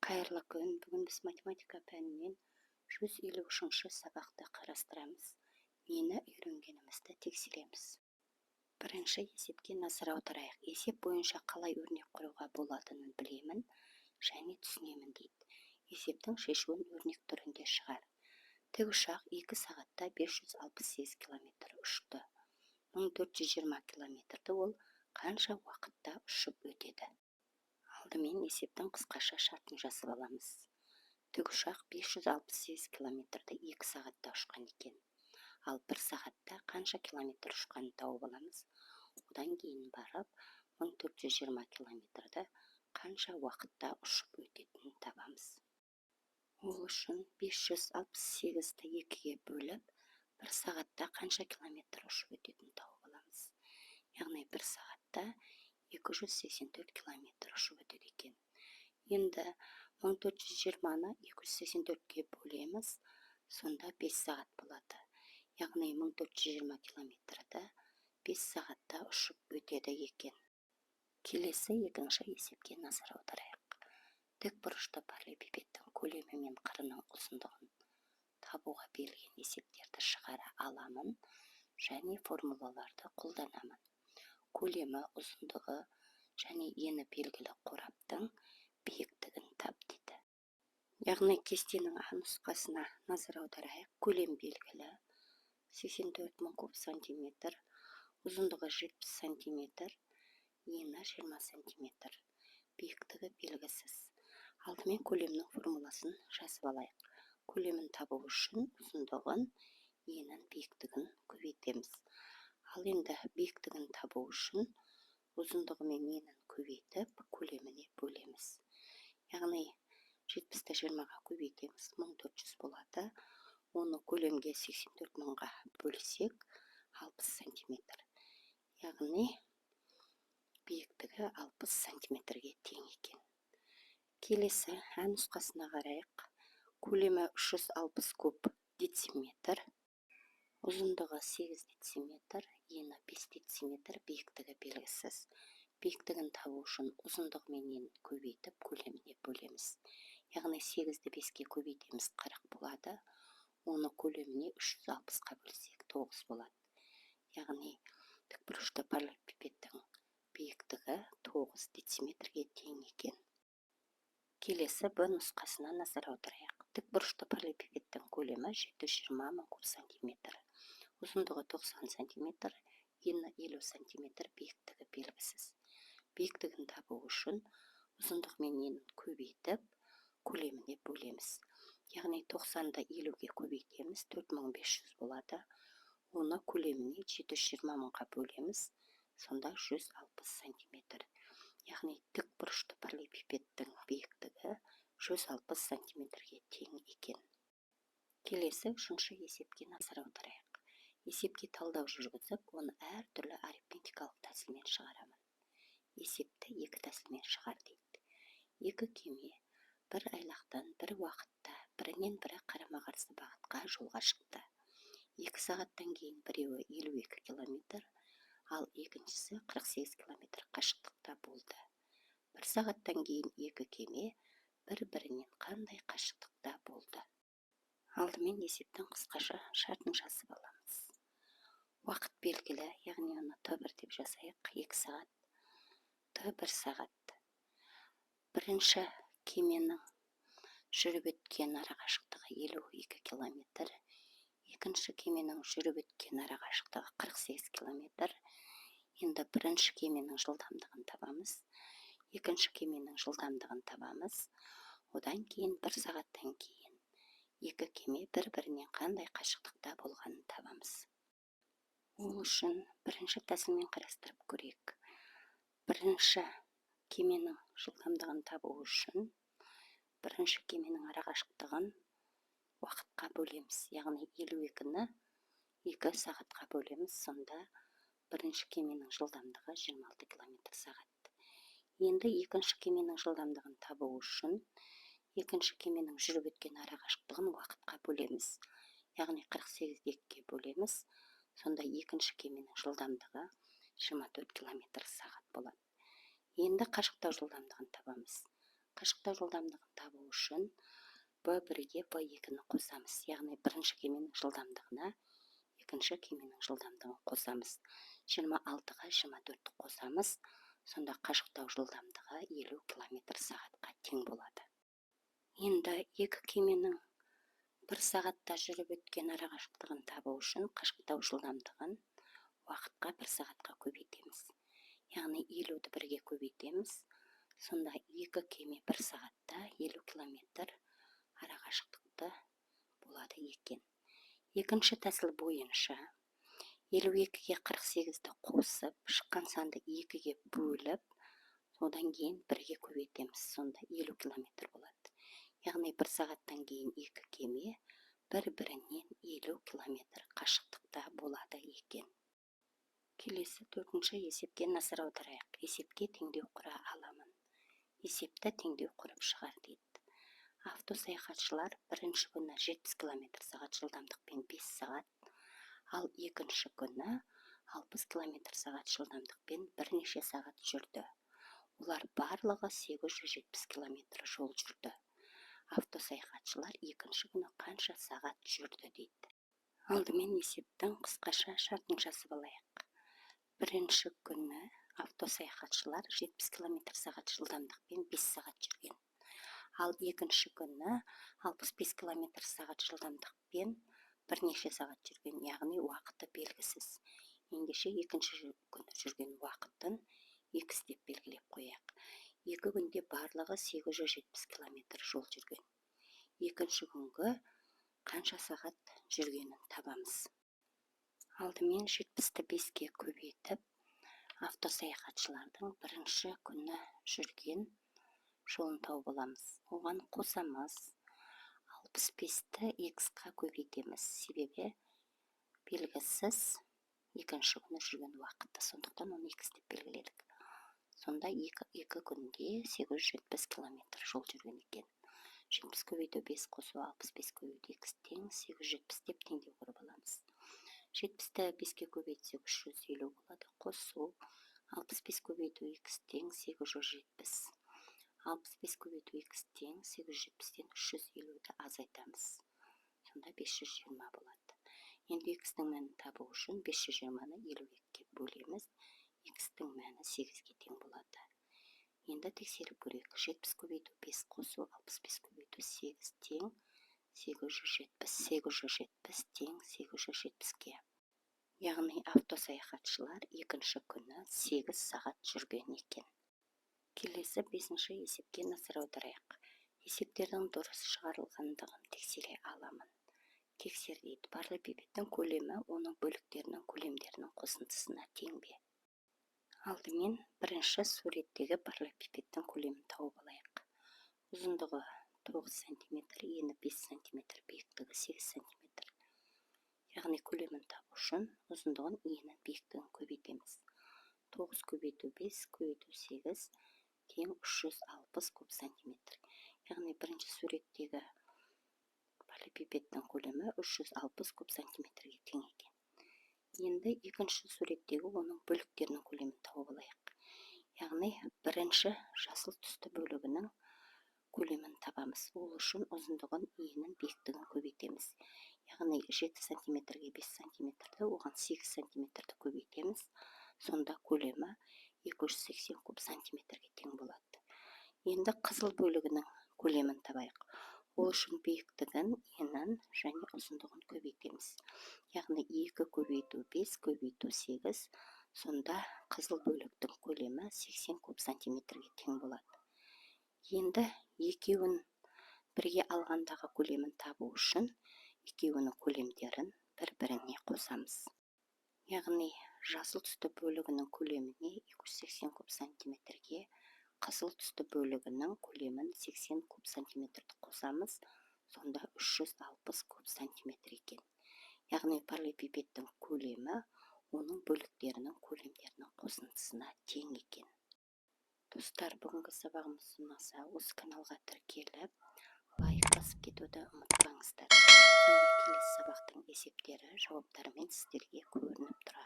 Қайырлы күн! Бүгін біз математика пәнінен 153-ші сабақты қарастырамыз. Нені үйренгенімізді тексереміз. Бірінші есепке назар аударайық. Есеп бойынша қалай өрнек құруға болатынын білемін және түсінемін дейді. Есептің шешуін өрнек түрінде шығар. Тікұшақ 2 сағатта 568 километр ұшты. 1420 километрді ол қанша уақытта ұшып өтеді? Алдымен есептің қысқаша шартын жазып аламыз. Тікұшақ 568 километрді 2 сағатта ұшқан екен. Ал 1 сағатта қанша километр ұшқанын тауып аламыз. Одан кейін барып 1420 километрді қанша уақытта ұшып өтетінін табамыз. Ол үшін 568-ді 2-ге бөліп, 1 сағатта қанша километр ұшып өтетінін тауып аламыз. Яғни 1 сағатта 284 километр ұшып өтеді екен. Енді 1420-ны 284-ке бөлеміз, сонда 5 сағат болады. Яғни 1420 километрді 5 сағатта ұшып өтеді екен. Келесі екінші есепке назар аударайық. Тік бұрышты параллелепипедтің көлемі мен қырының ұзындығын табуға берілген есептерді шығара аламын және формулаларды қолданамын. Көлемі, ұзындығы және ені белгілі қораптың биіктігін тап дейді. Яғни кестенің А нұсқасына назар аударайық. Көлем белгілі 84 мың куб сантиметр, ұзындығы 70 сантиметр, ені 20 сантиметр, биіктігі белгісіз. Алдымен көлемнің формуласын жазып алайық. Көлемін табу үшін ұзындығын, енін, биіктігін көбейтеміз. Ал енді биіктігін табу үшін ұзындығы мен енін көбейтіп, көлеміне бөлеміз. Яғни 70-ті 20-ға көбейтеміз, 1400 болады. Оны көлемге 84 мыңға бөлсек, 60 сантиметр. Яғни биіктігі 60 сантиметрге тең екен. Келесі А нұсқасына қарайық. Көлемі 360 куб дециметр, ұзындығы 8 дециметр, ені 5 дециметр, биіктігі белгісіз. Биіктігін табу үшін ұзындығы мен енін көбейтіп, көлеміне бөлеміз. Яғни 8-ді 5-ке көбейтеміз, 40 болады. Оны көлеміне 360-қа бөлсек, 9 болады. Яғни тікбұрышты параллелепипедтің биіктігі 9 дециметрге тең екен. Келесі Б нұсқасына назар аударайық. Тікбұрышты параллелепипедтің көлемі 720 мың куб сантиметр, ұзындығы 90 сантиметр, ені 50 сантиметр, биіктігі белгісіз. Биіктігін табу үшін ұзындығы мен енін көбейтіп, көлеміне бөлеміз. Яғни 90-ды 50-ге көбейтеміз, 4500 болады. Оны көлеміне 720 мыңға бөлеміз, сонда 160 сантиметр. Яғни тік бұрышты параллелепипедтің биіктігі 160 сантиметрге тең екен. Келесі үшінші есепке назар аударайық. Есепке талдау жүргізіп, оны әртүрлі арифметикалық тәсілмен шығарамын. Есепті екі тәсілмен шығар дейді. Екі кеме бір айлақтан бір уақытта бірінен бірі қарама-қарсы бағытқа жолға шықты. 2 сағаттан кейін біреуі 52 километр, ал екіншісі 48 километр қашықтықта болды. 1 сағаттан кейін екі кеме бір-бірінен қандай қашықтықта болды? Алдымен есептің қысқаша шартын жазып аламыз. Уақыт белгілі, яғни оны Т1 деп жазайық, 2 сағат. Т1 сағат. Бірінші кеменің жүріп өткен арақашықтығы 52 километр, екінші кеменің жүріп өткен арақашықтығы 48 километр. Енді бірінші кеменің жылдамдығын табамыз, екінші кеменің жылдамдығын табамыз. Одан кейін 1 сағаттан кейін екі кеме бір-бірінен қандай қашықтықта болғанын табамыз. Ол үшін бірінші тәсілмен қарастырып көрейік. Бірінші кеменің жылдамдығын табу үшін бірінші кеменің арақашықтығын уақытқа бөлеміз. Яғни 52-ні 2 сағатқа бөлеміз, сонда бірінші кеменің жылдамдығы 26 километр сағат. Енді екінші кеменің жылдамдығын табу үшін екінші кеменің жүріп өткен арақашықтығын уақытқа бөлеміз. Яғни 48-ді 2-ге бөлеміз, сонда екінші кеменің жылдамдығы 24 километр сағат болады. Енді қашықтау жылдамдығын табамыз. Қашықтау жылдамдығын табу үшін В1-ге В2-ні қосамыз, яғни бірінші кеменің жылдамдығына екінші кеменің жылдамдығын қосамыз. 26-ға 24-ті қосамыз, сонда қашықтау жылдамдығы 50 километр сағатқа тең болады. Енді екі кеменің бір сағатта жүріп өткен арақашықтығын табу үшін қашықтау жылдамдығын уақытқа, бір сағатқа көбейтеміз. Яғни 50-ді бірге көбейтеміз, сонда екі кеме бір сағатта 50 километр арақашықтықты болады екен. Екінші тәсіл бойынша 52-ге 48-ді қосып, шыққан санды екіге бөліп, содан кейін бірге көбейтеміз, сонда 50 километр болады. Яғни бір сағаттан кейін екі кеме бір-бірінен 50 километр қашықтықта болады екен. Келесі төртінші есепке назар аударайық. Есепке теңдеу құра аламын. Есепті теңдеу құрып шығар дейді. Автосаяхатшылар бірінші күні 70 километр сағат жылдамдықпен 5 сағат, ал екінші күні 60 километр сағат жылдамдықпен бірнеше сағат жүрді. Олар барлығы 870 километр жол жүрді. Автосаяхатшылар екінші күні қанша сағат жүрді дейді. Алдымен есептің қысқаша шартын жазып алайық. Бірінші күні автосаяхатшылар 70 километр сағат жылдамдықпен 5 сағат жүрген. Ал екінші күні 65 километр сағат жылдамдықпен бірнеше сағат жүрген, яғни уақыты белгісіз. Ендеше екінші күні жүрген уақытын x деп белгілеп қояйық. Екі күнде барлығы 870 километр жол жүрген. Екінші күнгі қанша сағат жүргенін табамыз. Алдымен 70-ті 5-ке көбейтіп, автосаяхатшылардың бірінші күні жүрген жолын тауып аламыз. Оған қосамыз 65-ті x-қа көбейтеміз, себебі белгісіз екінші күні жүрген уақытты, сондықтан оны x деп белгіледік. Сонда екі күнде 870 километр жол жүрген екен. 70 көбейту 5 қосу 65 көбейту x тең 870 деп теңдеу құрып аламыз. 70-ті 5-ке көбейтсек 350 болады, қосу 65 көбейту x тең 870. 65 көбейту x тең 870-тен 350-ді азайтамыз. Сонда 520 болады. Енді x-тің мәнін табу үшін 520-ны 52-ге бөлеміз. X-тің мәні 8-ге тең болады. Енді тексеріп көрейік. 70 көбейту 5 қосу 65 көбейту 8 тең 870. 870 тең 870-ке. Яғни автосаяхатшылар екінші күні 8 сағат жүрген екен. Келесі бесінші есепке назар аударайық. Есептердің дұрыс шығарылғандығын тексере аламын. Тексер дейді. Параллелепипедтің көлемі оның бөліктерінің көлемдерінің қосындысына тең бе? Алдымен бірінші суреттегі параллелепипедтің көлемін тауып алайық. Ұзындығы 9 сантиметр, ені 5 сантиметр, биіктігі 8 сантиметр. Яғни көлемін табу үшін ұзындығын, енін, биіктігін көбейтеміз. 9 көбейту 5 көбейту 8 тең 360 куб сантиметр. Яғни бірінші суреттегі параллелепипедтің көлемі 360 куб сантиметрге тең екен. Енді екінші суреттегі оның бөліктерінің көлемін тауып алайық. Яғни бірінші жасыл түсті бөлігінің көлемін табамыз. Ол үшін ұзындығын, енін, биіктігін көбейтеміз. Яғни 7 сантиметрге 5 сантиметрді, оған 8 сантиметрді көбейтеміз. Сонда көлемі 280 куб сантиметрге тең болады. Енді қызыл бөлігінің көлемін табайық. Ол үшін биіктігін, енін және ұзындығын көбейтеміз. Яғни 2 көбейту 5 көбейту 8, сонда қызыл бөліктің көлемі 80 куб сантиметрге тең болады. Енді екеуін бірге алғандағы көлемін табу үшін екеуінің көлемдерін бір-біріне қосамыз. Яғни жасыл түсті бөлігінің көлеміне 280 куб сантиметрге қызыл түсті бөлігінің көлемін 80 куб сантиметрді қосамыз, сонда 360 куб сантиметр екен. Яғни параллелепипедтің көлемі оның бөліктерінің көлемдерінің қосындысына тең екен. Достар, бүгінгі сабағымыз ұнаса, осы каналға тіркеліп, лайк басып кетуді ұмытпаңыздар. Сонда келесі сабақтың есептері жауаптарымен сіздерге көрініп тұрады.